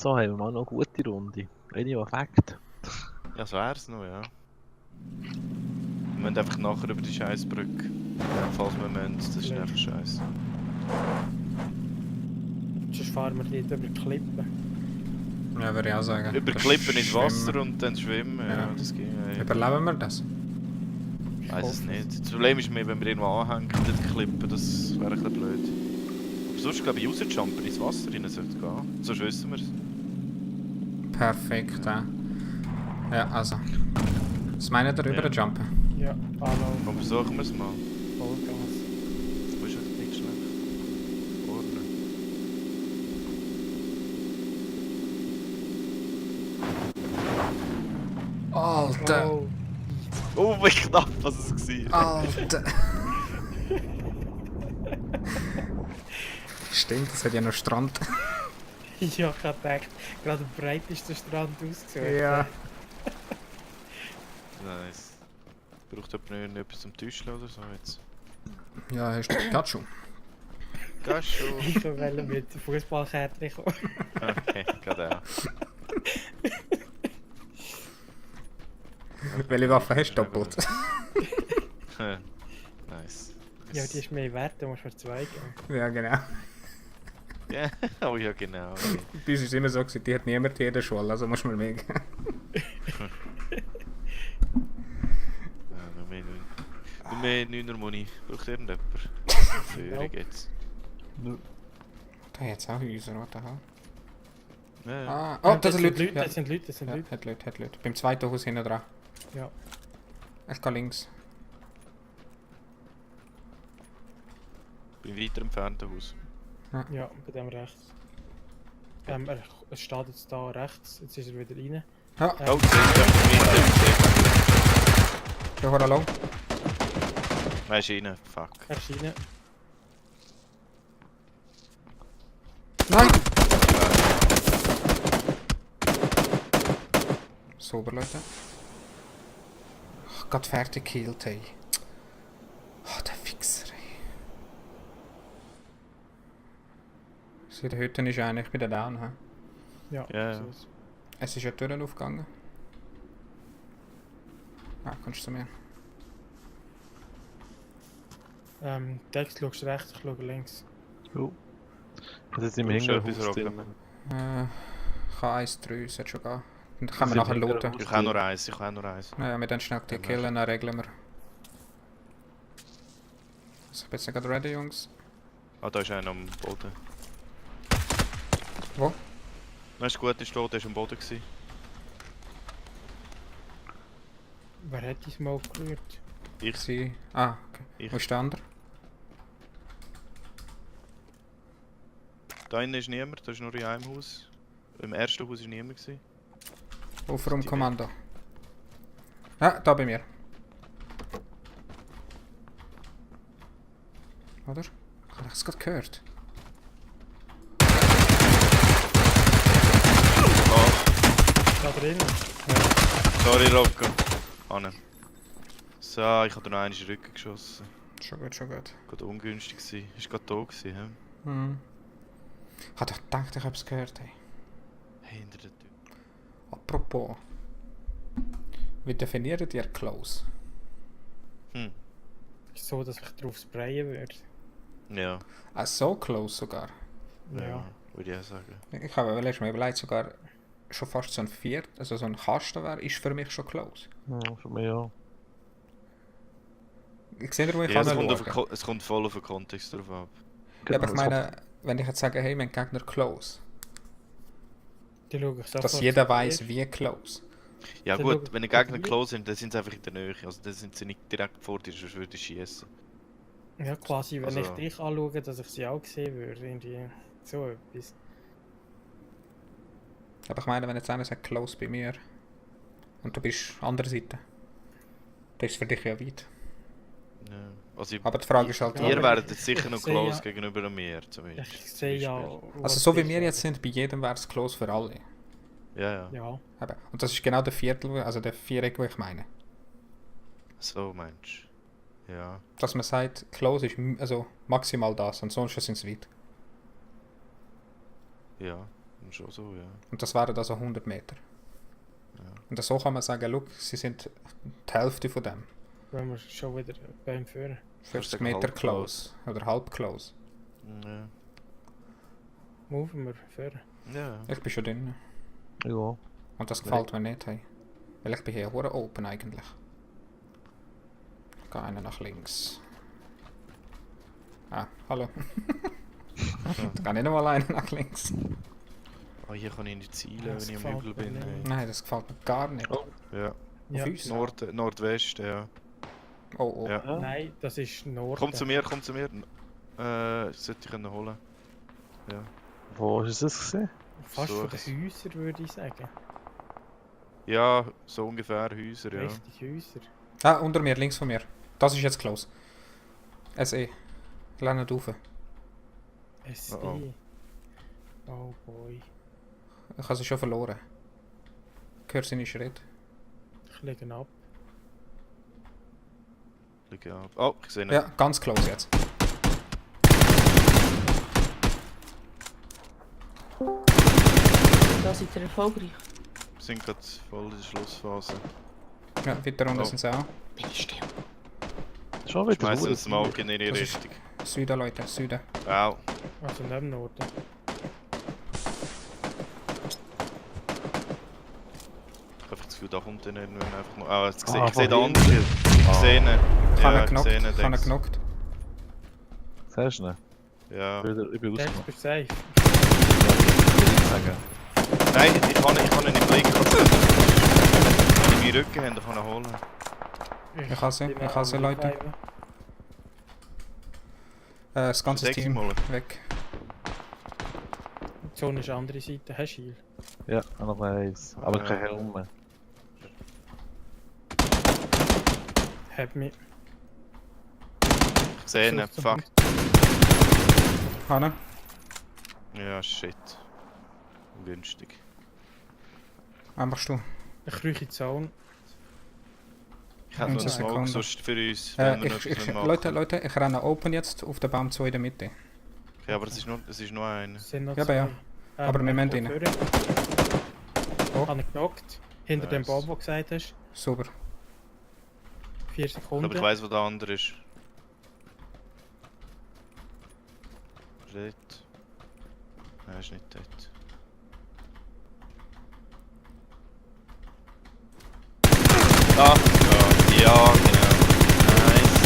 So haben wir mal noch eine gute Runde. Eine Effekt. Ja, so wär's noch, ja. Wir müssen einfach nachher über die Scheissbrücke. Falls wir müssen, das ist einfach scheiße. Sonst fahren wir dort über die Klippen. Ja, würde ich auch sagen. Über Das Klippen ins Wasser Schwimmen. und dann schwimmen, ja, das ging. Überleben wir das? Ich weiß es nicht. Das Problem ist mir, wenn wir irgendwo anhängen, die Klippen, das wäre ein bisschen blöd. Aber sonst glaube ich, rausjumpen ins Wasser rein sollte gehen. Sonst wissen wir es. Perfekt, ja. Ja, also. Was meint ihr über den Jumpen? Ja, hallo. Dann versuchen wir es mal. Vollgas. Du bist halt nicht schlecht. Vorne. Alter! Oh, Oh, wie knapp was es war. Alter! Stimmt, das hat ja noch Strand. ja, ich habe gedacht, gerade breit ist der Strand ausgesucht. Ja. Nice. Braucht jemand etwas zum Täuschen oder so jetzt? Ja, hast du Pikachu? Gehst schon. Ich wollte mit Fußballkärtchen kommen. Okay, gerade auch. Welche Waffe hast du doppelt? Nice. Ja, die ist mehr wert, da musst du mir zwei geben. Ja, genau. Ja, oh ja, genau. Bei uns war es immer so, die hat niemand hier in der Schule, also musst du mir mehr geben. Nur mehr 9er Muni. Braucht irgendjemand? Führung jetzt. Da hat es auch Häuser, what the hell? Ja, ja. Ah, oh, das sind Leute. Ja. Das sind Leute, das sind Ja, Leute. hat Leute. Beim zweiten Haus hinten dran. Ja. Ich gehe links. Beim weiter entfernten Haus. Ja, bei dem rechts. Es steht jetzt da rechts, jetzt ist er wieder rein. Ja, Oh, das ist ich hole low. Er ist rein, fuck. Er ist rein. Nein! Sauber, Leute. Ach, gerade fertig gekillt, ey. Oh, der Fixer, ey. So, der Hütte ist eigentlich bei der Down, hä? Ja, Ja, ja. so ist Es ist ja die Tür aufgegangen. Ah, kommst du zu mir? Dex, schaust rechts, ich schaue links. Oh. Das ist im Du musst etwas Hinterhaus rocken. drin. Ich kann 1-3, sollte schon gehen. Dann können wir nachher looten. Ich habe noch eins, Ja, wir dann schnell die killen, dann regeln wir. Also, ich bin jetzt gerade ready, Jungs. Ah, da ist einer am Boden. Wo? Nein, ist gut, ist tot, der ist am Boden gewesen. Wer hat die Smoke gerührt? Ich. Sie. Ah, okay. Ich. Wo ist der andere? Da innen ist niemand, da ist nur in einem Haus. Im ersten Haus war niemand gewesen. Ufer um Die Kommando. Ah, da bei mir. Oder? Habe ich es gerade gehört? Oh, Da drin? sorry, Rocco. Anne. So, ich habe da noch einen in den Rücken geschossen. Schon gut, schon gut. Gerade ungünstig gewesen. Ist gerade da gewesen, hä? Hm. Ich habe doch gedacht, ich habe es gehört. Hey. Hinter der Tür. Apropos. Wie definiert ihr close? So, dass ich drauf sprayen würde. Ja. Ah, so close sogar. Ja. Würde ich auch sagen. Ich habe mir überlegt, sogar schon fast so ein Viert, also so ein Kasten wäre, ist für mich schon close. Ja, für mich auch. Ich sehe, wo ich Ja, kann es kommt voll auf den Kontext drauf ab. Ja, aber ich Genau, meine, wenn ich jetzt sage, hey, mein Gegner close, Die schaue ich sofort. dass jeder weiß, wie close. Ja Dann gut, schau- wenn die Gegner close sind, dann sind sie einfach in der Nähe. Also dann sind sie nicht direkt vor dir, sonst würde ich schießen. Ja, quasi, wenn Also- ich dich anschaue, dass ich sie auch sehen würde. Irgendwie so etwas. Aber ich meine, wenn jetzt einer sagt close bei mir und du bist an der Seite, dann ist es für dich ja weit. Ja. Also Aber die Frage ist halt, Ja, ihr aber werdet ich- jetzt sicher ich noch sehe close ja- gegenüber mir zumindest. Ich sehe ja. Beispiel. also was so wie ich wir sage. jetzt sind, bei jedem wäre es close für alle. Ja, ja. Ja. Eben. Und das ist genau der Viertel, also der Viereck, den ich meine. So Mensch. Ja. Dass man sagt, close ist also maximal das, ansonsten sind es weit. Ja. schon so, ja. Und das wären also 100 Meter. Ja. Und so kann man sagen, look, sie sind die Hälfte von dem. Wenn wir schon wieder beim Führen. 50 sagen Meter halb close. Oder halb close. Ja. Moven wir Führen. Ja. Ich bin schon drin. Ja. Und das gefällt mir nicht. Hey. Weil ich bin hier hure open eigentlich. Ich gehe einer nach links. Ah, hallo. Da kann ich nicht mal einer nach links. Oh, hier kann ich nicht zielen, Ja, das wenn ich am gefällt Hügel bin. mir ey. nicht. Nein, das gefällt mir gar nicht. Oh. Ja. Ja. uns? Nordwest, ja. Oh, oh. Ja. Nein, das ist Norden. Komm zu mir, komm zu mir. Sollte ich können holen. Ja. Wo ist es gesehen? Fast von den Such's. Häusern würde ich sagen. Ja, so ungefähr Häuser, ja. Richtig Häuser. Ah, unter mir, links von mir. Das ist jetzt close. SE. Lern nicht rauf. SD. Oh, Oh boy. Ich habe sie schon verloren. Ich höre seine Schritte. Ich lege ab. Liege ab. Oh, ich sehe ihn. Ja, ganz close jetzt. Da seid ihr erfolgreich. Wir sind gerade voll in der Schlussphase. Ja, weiter unten Oh. sind sie auch. Bin ich still. Schon wieder Schmeißen Ruhe. uns Smoke in ihre Das ist- Richtung. Süden, Leute, Süden. Au. Also neben Norden. Ich habe das Gefühl, da kommt dann irgendwann einfach noch. Ah, jetzt Ah, ich sehe den von anderen. hinten. Ich sehe ihn. Ich habe Ja, ihn genockt. sehe ihn, Ich habe ihn Dex. genockt. Siehst du ihn? Ja. Ich bin Dex, rausgekommen. bist du safe? Ich sagen. Nein, ich kann ihn nicht blicken. Wenn ich meinen Rücken habe, dann kann ich ihn holen. Ich habe sie, Leute. Das ganze Dex Team mal. weg. Die Zone ist andere Seite. Hast du Heal? Ja, noch eins. Aber kein Helm mehr. Hab mich. Ich sehe ihn. Versucht zum Fuck. Hanne? Ja, shit. Ungünstig. Was machst du? Ich rieche die Zone. Ich habe noch einen 19 Smoke Sekunden. sonst für uns, wenn wir noch etwas machen. Leute, ich renne open jetzt auf den Baum 2 in der Mitte. Ja, aber es ist nur einer. Es sind noch Ja, zwei. ja. Aber wir müssen ich rein. will führen. Oh. Habe ich genockt. Hinter dem Nice. Bob, den du gesagt hast. Super. 4 Ich Sekunden. glaube, ich weiss, wo der andere ist. Dort. Nein, er ist nicht dort. Ah, ja, genau. Nice.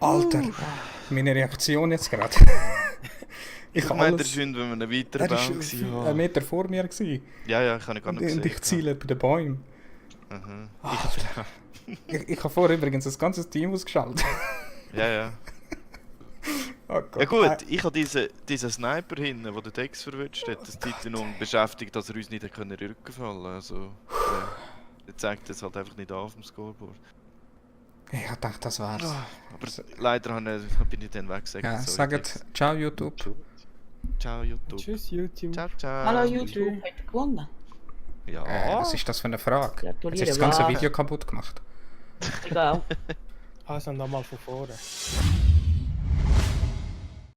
Alter! Meine Reaktion jetzt gerade. Ich meine, der ist wenn wir einen weiteren Er Baum war waren. einen Meter vor mir. Gewesen. Ja, ja, ich habe ihn gar nicht gesehen. Und ich ziele bei den Bäumen. Mhm. Alter. Ich habe vorher übrigens das ganze Team ausgeschaltet. Ja, ja. Oh Gott. Ja gut, ich habe diesen Sniper hinten, der den Dex verwünscht hat, das Zeit nur beschäftigt, dass er uns nicht in den Rücken fallen konnte. Also, ja. Er zeigt das halt einfach nicht auf dem Scoreboard. Ich dachte, das war's. Aber leider bin ich dann weggesagt. Ja, sorry, sagt Dex. ciao YouTube. Ciao YouTube. Tschüss, YouTube. Ciao, ciao. Hallo YouTube, habt ihr gewonnen? Ja. Was ist das für eine Frage? Jetzt Gratuliere, ist das ganze was? Video kaputt gemacht. Egal. Also nochmal von vorne.